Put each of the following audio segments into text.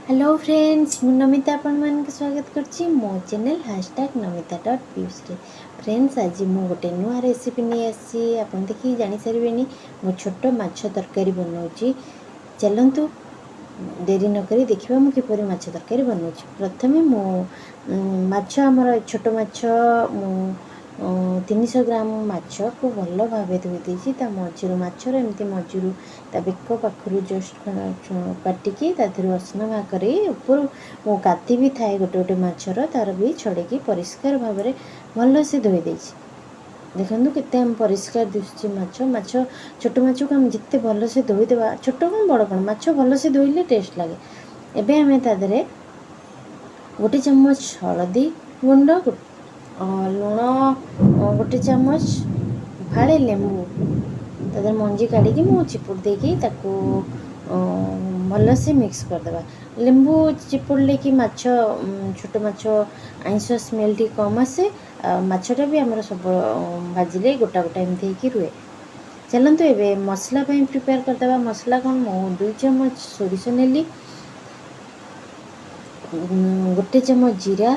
Hello friends, ମୁଁ ନମିତା ଆପଣମାନଙ୍କୁ ସ୍ୱାଗତ କରୁଛି ମୋ ଚ୍ୟାନେଲ୍ #ନମିତା.ପିୟୁଷରେ। ଫ୍ରେଣ୍ଡସ୍, ଆଜି ମୁଁ ଗୋଟେ ନୂଆ ରେସିପି ନେଇ ଆସିଛି। ଆପଣ ଦେଖିକି ଜାଣିସାରିବେନି, ମୁଁ ଛୋଟ ମାଛ ତରକାରୀ ବନାଉଛି। ଚାଲନ୍ତୁ, ଡେରି ନକରି ଦେଖିବା ମୁଁ କିପରି ମାଛ ତରକାରୀ ବନାଉଛି। ପ୍ରଥମେ ମୁଁ ମାଛ, ଆମର ଛୋଟ ମାଛ, ମୁଁ 300 ଗ୍ରାମ ମାଛକୁ ଭଲ ଭାବେ ଧୋଇ ଦେଇଛି। ତା ମଝିରୁ, ମାଛର ଏମିତି ମଝିରୁ, ତା ବେକ ପାଖରୁ ଜଷ୍ଟ କାଟିକି ତା ଦେହରୁ ଅସନା ବାହାର କରି, ଉପରୁ ମୁଁ କାତି ବି ଥାଏ ଗୋଟେ ଗୋଟେ ମାଛର, ତାର ବି ଛଡ଼େଇକି ପରିଷ୍କାର ଭାବରେ ଭଲସେ ଧୋଇ ଦେଇଛି। ଦେଖନ୍ତୁ କେତେ ଆମେ ପରିଷ୍କାର ଦିଶୁଛି ମାଛ। ମାଛ, ଛୋଟ ମାଛକୁ ଆମେ ଯେତେ ଭଲସେ ଧୋଇଦେବା, ଛୋଟ କ'ଣ ବଡ଼ କ'ଣ, ମାଛ ଭଲସେ ଧୋଇଲେ ଟେଷ୍ଟ ଲାଗେ। ଏବେ ଆମେ ତା ଦେହରେ 1 ଚାମଚ ହଳଦୀ ଗୁଣ୍ଡ, ଲୁଣ 1 ଚାମଚ, ଫାଳେ ଲେମ୍ବୁ ତା ଦେହରେ ମଞ୍ଜି କାଢ଼ିକି ମୁଁ ଚିପୁଡ଼ି ଦେଇକି ତାକୁ ଭଲସେ ମିକ୍ସ କରିଦେବା। ଲେମ୍ବୁ ଚିପୁଡ଼ିଲେ କି ମାଛ, ଛୋଟ ମାଛ ଆଇଁଷ ସ୍ମେଲ୍ ଟିକେ କମ୍ ଆସେ, ଆଉ ମାଛଟା ବି ଆମର ସବୁ ଭାଜିଲେ ଗୋଟା ଗୋଟା ଏମିତି ହେଇକି ରୁହେ। ଚାଲନ୍ତୁ, ଏବେ ମସଲା ପାଇଁ ପ୍ରିପେୟାର କରିଦେବା। ମସଲା କ'ଣ? ମୁଁ 2 ଚାମଚ ସୋରିଷ ନେଲି, 1 ଚାମଚ ଜିରା,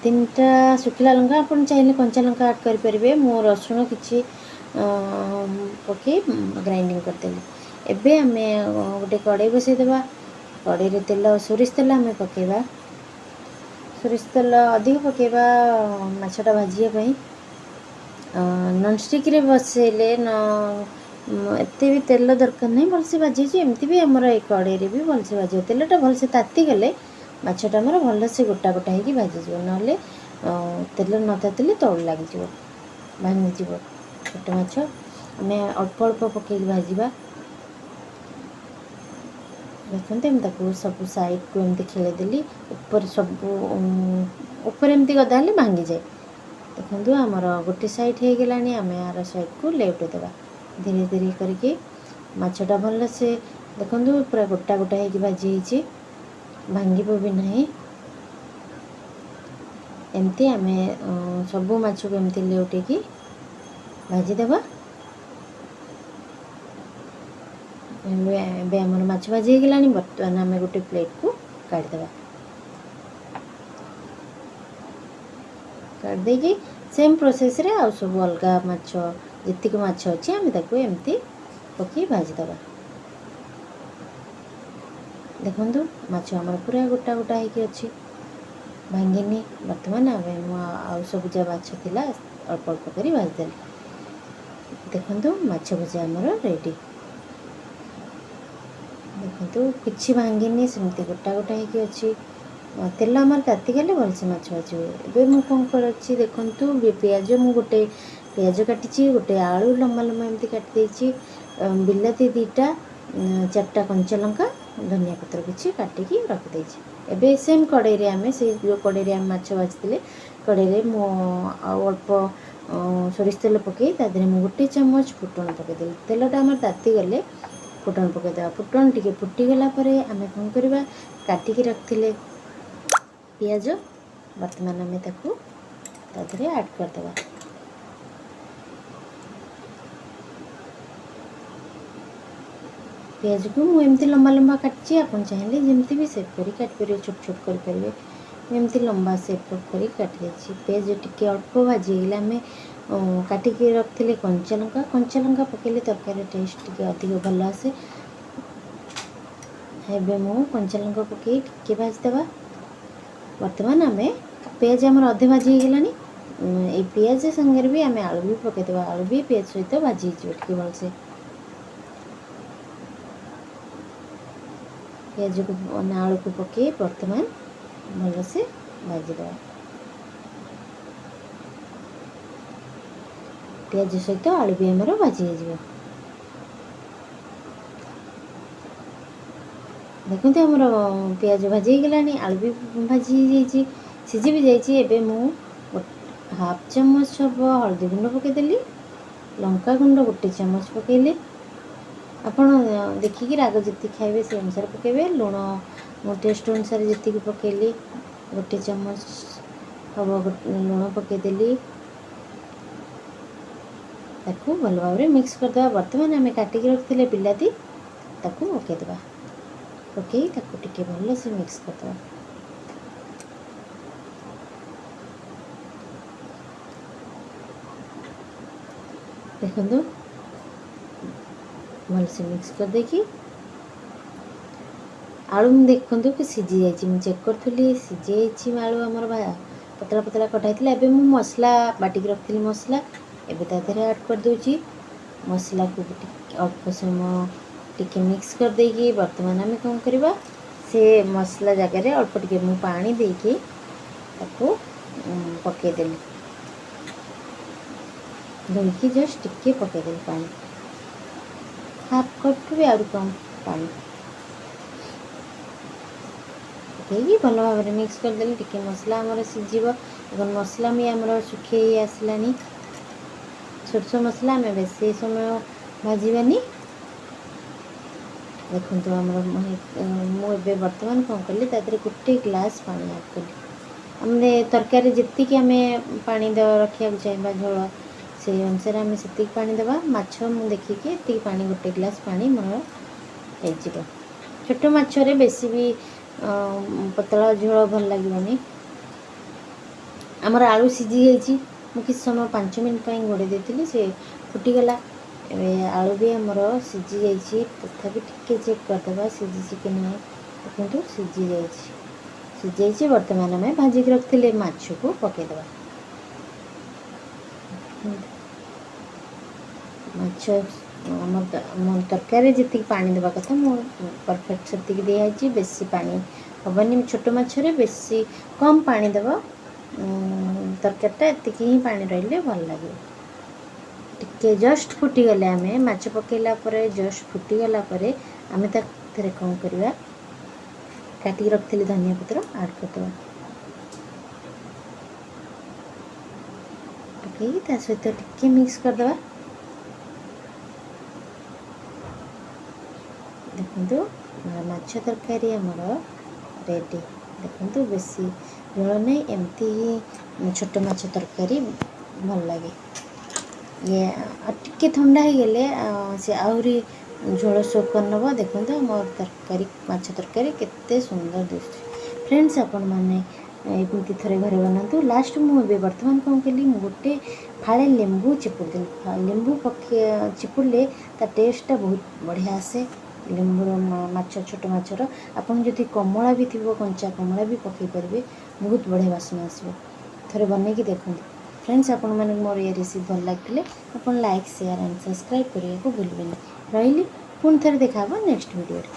3ଟା ଶୁଖିଲା ଲଙ୍କା, ଆପଣ ଚାହିଁଲେ କଞ୍ଚା ଲଙ୍କା ଆଡ଼୍ କରିପାରିବେ। ମୁଁ ରସୁଣ କିଛି ପକାଇ ଗ୍ରାଇଣ୍ଡିଙ୍ଗ କରିଦେଲି। ଏବେ ଆମେ ଗୋଟେ କଡ଼େଇ ବସାଇଦେବା। କଡ଼େଇରେ ତେଲ, ସୋରିଷ ତେଲ ଆମେ ପକାଇବା। ସୋରିଷ ତେଲ ଅଧିକ ପକାଇବା ମାଛଟା ଭାଜିବା ପାଇଁ। ନନଷ୍ଟିକ୍ରେ ବସେଇଲେ ନ ଏତେ ବି ତେଲ ଦରକାର ନାହିଁ, ଭଲସେ ଭାଜିଛି। ଏମିତି ବି ଆମର ଏଇ କଡ଼େଇରେ ବି ଭଲସେ ଭାଜିବ। ତେଲଟା ଭଲସେ ତାତିଗଲେ ମାଛଟା ଆମର ଭଲସେ ଗୋଟା ଗୋଟା ହେଇକି ଭାଜିଯିବ। ନହେଲେ ତେଲ ନ ତାତିଲେ ତଳୁ ଲାଗିଯିବ, ଭାଙ୍ଗିଯିବ। ଛୋଟ ମାଛ ଆମେ ଅଳ୍ପ ଅଳ୍ପ ପକାଇକି ଭାଜିବା। ଦେଖନ୍ତୁ, ମୁଁ ତାକୁ ସବୁ ସାଇଡ଼କୁ ଏମିତି ଖେଳେଇଦେଲି। ଉପରେ ସବୁ ଉପରେ ଏମିତି ଗଦା ହେଲେ ଭାଙ୍ଗିଯାଏ। ଦେଖନ୍ତୁ, ଆମର ଗୋଟେ ସାଇଡ଼୍ ହେଇଗଲାଣି। ଆମେ ଆର ସାଇଡ଼କୁ ଲେଉଟେଇ ଦେବା ଧୀରେ ଧୀରେ କରିକି। ମାଛଟା ଭଲସେ ଦେଖନ୍ତୁ, ପୁରା ଗୋଟା ଗୋଟା ହେଇକି ଭାଜି ହେଇଛି, ଭାଙ୍ଗିବ ବି ନାହିଁ। ଏମିତି ଆମେ ସବୁ ମାଛକୁ ଏମିତି ଲେଉଟେଇକି ଭାଜିଦେବା। ଏବେ ଆମର ମାଛ ଭାଜି ହେଇଗଲାଣି। ବର୍ତ୍ତମାନ ଆମେ ଗୋଟେ ପ୍ଲେଟ୍କୁ କାଢ଼ିଦେବା। କାଢ଼ିଦେଇକି ସେମ୍ ପ୍ରୋସେସ୍ରେ ଆଉ ସବୁ ଅଲଗା ମାଛ, ଯେତିକି ମାଛ ଅଛି, ଆମେ ତାକୁ ଏମିତି ପକାଇ ଭାଜିଦେବା। ଦେଖନ୍ତୁ, ମାଛ ଆମର ପୁରା ଗୋଟା ଗୋଟା ହେଇକି ଅଛି, ଭାଙ୍ଗିନି। ବର୍ତ୍ତମାନ ଆମେ ମୁଁ ଆଉ ସବୁ ଯାହା ମାଛ ଥିଲା ଅଳ୍ପ ଅଳ୍ପ କରି ଭାଜିଦେଲି। ଦେଖନ୍ତୁ, ମାଛ ଭଜା ଆମର ରେଡ଼ି। ଦେଖନ୍ତୁ, କିଛି ଭାଙ୍ଗିନି, ସେମିତି ଗୋଟା ଗୋଟା ହେଇକି ଅଛି। ତେଲ ଆମର ତାତିଗଲେ ଭଲସେ ମାଛ ଭାଜି ହୁଏ। ଏବେ ମୁଁ କ'ଣ କରୁଛି ଦେଖନ୍ତୁ। ପିଆଜ, ମୁଁ ଗୋଟେ ପିଆଜ କାଟିଛି, ଗୋଟେ ଆଳୁ ଲମ୍ବା ଲମ୍ବା ଏମିତି କାଟି ଦେଇଛି, ବିଲାତି 2ଟା, 4ଟା କଞ୍ଚା ଲଙ୍କା, ଧନିଆ ପତ୍ର କିଛି କାଟିକି ରଖିଦେଇଛି। ଏବେ ସେମ୍ କଡ଼େଇରେ ଆମେ, ସେଇ ଯେଉଁ କଡ଼େଇରେ ଆମେ ମାଛ ଭାଜିଥିଲେ, କଡ଼େଇରେ ମୁଁ ଆଉ ଅଳ୍ପ ସୋରିଷ ତେଲ ପକାଇ ତା ଦେହରେ ମୁଁ 1 ଚାମଚ ଫୁଟଣ ପକାଇଦେଲି। ତେଲଟା ଆମର ତାତିଗଲେ ଫୁଟଣ ପକାଇଦେବା। ଫୁଟଣ ଟିକେ ଫୁଟିଗଲା ପରେ ଆମେ କ'ଣ କରିବା? କାଟିକି ରଖିଥିଲେ ପିଆଜ, ବର୍ତ୍ତମାନ ଆମେ ତାକୁ ତା ଦେହରେ ଆଡ଼୍ କରିଦେବା। ପିଆଜକୁ ମୁଁ ଏମିତି ଲମ୍ବା ଲମ୍ବା କାଟିଛି। ଆପଣ ଚାହିଁଲେ ଯେମିତି ବି ସେପ୍ କରି କାଟିପାରିବେ, ଛୋଟ ଛୋଟ କରିପାରିବେ। ମୁଁ ଏମିତି ଲମ୍ବା ସେପ୍ କରି କାଟି ଦେଇଛି। ପିଆଜ ଟିକେ ଅଳ୍ପ ଭାଜି ହେଇଗଲେ ଆମେ କାଟିକି ରଖିଥିଲେ କଞ୍ଚା ଲଙ୍କା। କଞ୍ଚା ଲଙ୍କା ପକାଇଲେ ତରକାରୀର ଟେଷ୍ଟ ଟିକେ ଅଧିକ ଭଲ ଆସେ। ଏବେ ମୁଁ କଞ୍ଚା ଲଙ୍କା ପକାଇ ଟିକେ ଭାଜିଦେବା। ବର୍ତ୍ତମାନ ଆମେ ପିଆଜ ଆମର ଅଧେ ଭାଜି ହେଇଗଲାଣି। ଏଇ ପିଆଜ ସାଙ୍ଗରେ ବି ଆମେ ଆଳୁ ବି ପକାଇଦେବା। ଆଳୁ ବି ପିଆଜ ସହିତ ଭାଜି ହେଇଯିବ ଟିକେ ଭଲସେ। ପିଆଜକୁ ମାନେ ଆଳୁକୁ ପକାଇ ବର୍ତ୍ତମାନ ଭଲସେ ଭାଜିଦେବା। ପିଆଜ ସହିତ ଆଳୁ ବି ଆମର ଭାଜି ହେଇଯିବ। ଦେଖନ୍ତୁ, ଆମର ପିଆଜ ଭାଜି ହେଇଗଲାଣି, ଆଳୁ ବି ଭାଜି ହେଇଯାଇଛି, ସିଝି ବି ଯାଇଛି। ଏବେ ମୁଁ ହାଫ୍ ଚାମଚ ହେବ ହଳଦୀ ଗୁଣ୍ଡ ପକାଇଦେଲି, ଲଙ୍କା ଗୁଣ୍ଡ 1 ଚାମଚ ପକାଇଲି। ଆପଣ ଦେଖିକି ରାଗ ଯେତିକି ଖାଇବେ ସେ ଅନୁସାରେ ପକାଇବେ। ଲୁଣ ମୁଁ ଟେଷ୍ଟ ଅନୁସାରେ ଯେତିକି ପକାଇଲି, 1 ଚାମଚ ହେବ ଲୁଣ ପକାଇଦେଲି। ତାକୁ ଭଲ ଭାବରେ ମିକ୍ସ କରିଦେବା। ବର୍ତ୍ତମାନ ଆମେ କାଟିକି ରଖିଥିଲେ ବିଲାତି, ତାକୁ ପକାଇଦେବା। ପକାଇ ତାକୁ ଟିକେ ଭଲସେ ମିକ୍ସ କରିଦେବା। ଦେଖନ୍ତୁ, ଭଲସେ ମିକ୍ସ କରିଦେଇକି ଆଳୁ ମୁଁ ଦେଖନ୍ତୁ କି ସିଝି ଯାଇଛି। ମୁଁ ଚେକ୍ କରୁଥିଲି, ସିଝି ଯାଇଛି ଆଳୁ। ଆମର ପତଳା ପତଳା କଟା ହେଇଥିଲା। ଏବେ ମୁଁ ମସଲା ବାଟିକି ରଖିଥିଲି, ମସଲା ଏବେ ତା ଦେହରେ ଆଡ଼୍ କରିଦେଉଛି। ମସଲାକୁ ଟିକେ ଅଳ୍ପ ସମୟ ଟିକେ ମିକ୍ସ କରିଦେଇକି ବର୍ତ୍ତମାନ ଆମେ କ'ଣ କରିବା? ସେ ମସଲା ଜାଗାରେ ଅଳ୍ପ ଟିକେ ମୁଁ ପାଣି ଦେଇକି ତାକୁ ପକାଇଦେଲି। ଧୋଇକି ଜଷ୍ଟ ଟିକେ ପକାଇଦେଲି ପାଣି, ହାଫ୍ କପ୍ଠୁ ବି ଆହୁରି କମ୍ ପାଣି ପକାଇକି ଭଲ ଭାବରେ ମିକ୍ସ କରିଦେଲି। ଟିକେ ମସଲା ଆମର ସିଝିବ ଏବଂ ମସଲା ବି ଆମର ଶୁଖେଇ ଆସିଲାଣି। ସୋରିଷ ମସଲା ଆମେ ବେଶୀ ସମୟ ଭାଜିବାନି। ଦେଖନ୍ତୁ, ଆମର ମୁଁ ଏବେ ବର୍ତ୍ତମାନ କ'ଣ କଲି? ତା ଦେହରେ ଗୋଟେ ଗ୍ଲାସ୍ ପାଣି ଆଡ଼୍ କଲି। ଆମେ ତରକାରୀ ଯେତିକି ଆମେ ପାଣି ରଖିବାକୁ ଚାହିଁବା ଝୋଳ, ସେଇ ଅନୁସାରେ ଆମେ ସେତିକି ପାଣି ଦେବା। ମାଛ ମୁଁ ଦେଖିକି ଏତିକି ପାଣି, ଗୋଟେ ଗ୍ଲାସ୍ ପାଣି ମୋର ହେଇଯିବ। ଛୋଟ ମାଛରେ ବେଶୀ ବି ପତଳା ଝୋଳ ଭଲ ଲାଗିବନି। ଆମର ଆଳୁ ସିଝି ଯାଇଛି। ମୁଁ କିଛି ସମୟ 5 ମିନିଟ୍ ପାଇଁ ଘୋଡ଼େଇ ଦେଇଥିଲି, ସେ ଫୁଟିଗଲା। ଏବେ ଆଳୁ ବି ଆମର ସିଝି ଯାଇଛି। ତଥାପି ଟିକେ ଚେକ୍ କରିଦେବା ସିଝିଛି କି ନାହିଁ। ଦେଖନ୍ତୁ, ସିଝି ଯାଇଛି, ସିଝି ଯାଇଛି। ବର୍ତ୍ତମାନ ଆମେ ଭାଜିକି ରଖିଥିଲେ ମାଛକୁ ପକାଇଦେବା। ମାଛ ଆମ ତରକାରୀରେ ଯେତିକି ପାଣି ଦେବା କଥା, ମୁଁ ପରଫେକ୍ଟ ସେତିକି ଦିଆହେଇଛି। ବେଶୀ ପାଣି ହେବନି। ଛୋଟ ମାଛରେ ବେଶୀ କମ୍ ପାଣି ଦେବ ତରକାରୀଟା। ଏତିକି ହିଁ ପାଣି ରହିଲେ ଭଲ ଲାଗିବ। ଟିକେ ଜଷ୍ଟ ଫୁଟିଗଲେ, ଆମେ ମାଛ ପକାଇଲା ପରେ ଜଷ୍ଟ ଫୁଟିଗଲା ପରେ ଆମେ ତାଥିରେ କ'ଣ କରିବା? କାଟିକି ରଖିଥିଲି ଧନିଆ ପତ୍ର ଆଡ଼୍ କରିଦେବା। ପକାଇକି ତା ସହିତ ଟିକେ ମିକ୍ସ କରିଦେବା। ଦେଖନ୍ତୁ, ମାଛ ତରକାରୀ ଆମର ରେଡ଼ି। ଦେଖନ୍ତୁ, ବେଶୀ ଝୋଳ ନାହିଁ। ଏମିତି ହିଁ ଛୋଟ ମାଛ ତରକାରୀ ଭଲ ଲାଗେ। ଇଏ ଆଉ ଟିକେ ଥଣ୍ଡା ହେଇଗଲେ ସେ ଆହୁରି ଝୋଳ ସୋକ୍ କରିନେବ। ଦେଖନ୍ତୁ, ଆମ ତରକାରୀ, ମାଛ ତରକାରୀ କେତେ ସୁନ୍ଦର ଦିଶୁଛି। ଫ୍ରେଣ୍ଡସ୍, ଆପଣମାନେ ଏମିତି ଥରେ ଘରେ ବନାନ୍ତୁ। ଲାଷ୍ଟ ମୁଁ ଏବେ ବର୍ତ୍ତମାନ କ'ଣ କଲି? ମୁଁ ଗୋଟେ ଫାଳେ ଲେମ୍ବୁ ଚିପୁଡ଼ି ଦେଲି। ଲେମ୍ବୁ ଚିପୁଡ଼ିଲେ ତା ଟେଷ୍ଟଟା ବହୁତ ବଢ଼ିଆ ଆସେ ଲେମ୍ବୁର, ମାଛ, ଛୋଟ ମାଛର। ଆପଣ ଯଦି କମଳା ବି ଥିବ, କଞ୍ଚା କମଳା ବି ପକାଇ ପାରିବେ, ବହୁତ ବଢ଼ିଆ ବାସ୍ନା ଆସିବ। ଥରେ ବନେଇକି ଦେଖନ୍ତୁ। ଫ୍ରେଣ୍ଡସ୍, ଆପଣମାନଙ୍କୁ ମୋର ଏ ରେସିପି ଭଲ ଲାଗିଥିଲେ ଆପଣ ଲାଇକ୍, ସେୟାର ଆଣ୍ଡ ସବସ୍କ୍ରାଇବ୍ କରିବାକୁ ଭୁଲିବେନି। ରହିଲି, ପୁଣି ଥରେ ଦେଖା ହେବ ନେକ୍ସଟ ଭିଡ଼ିଓରେ।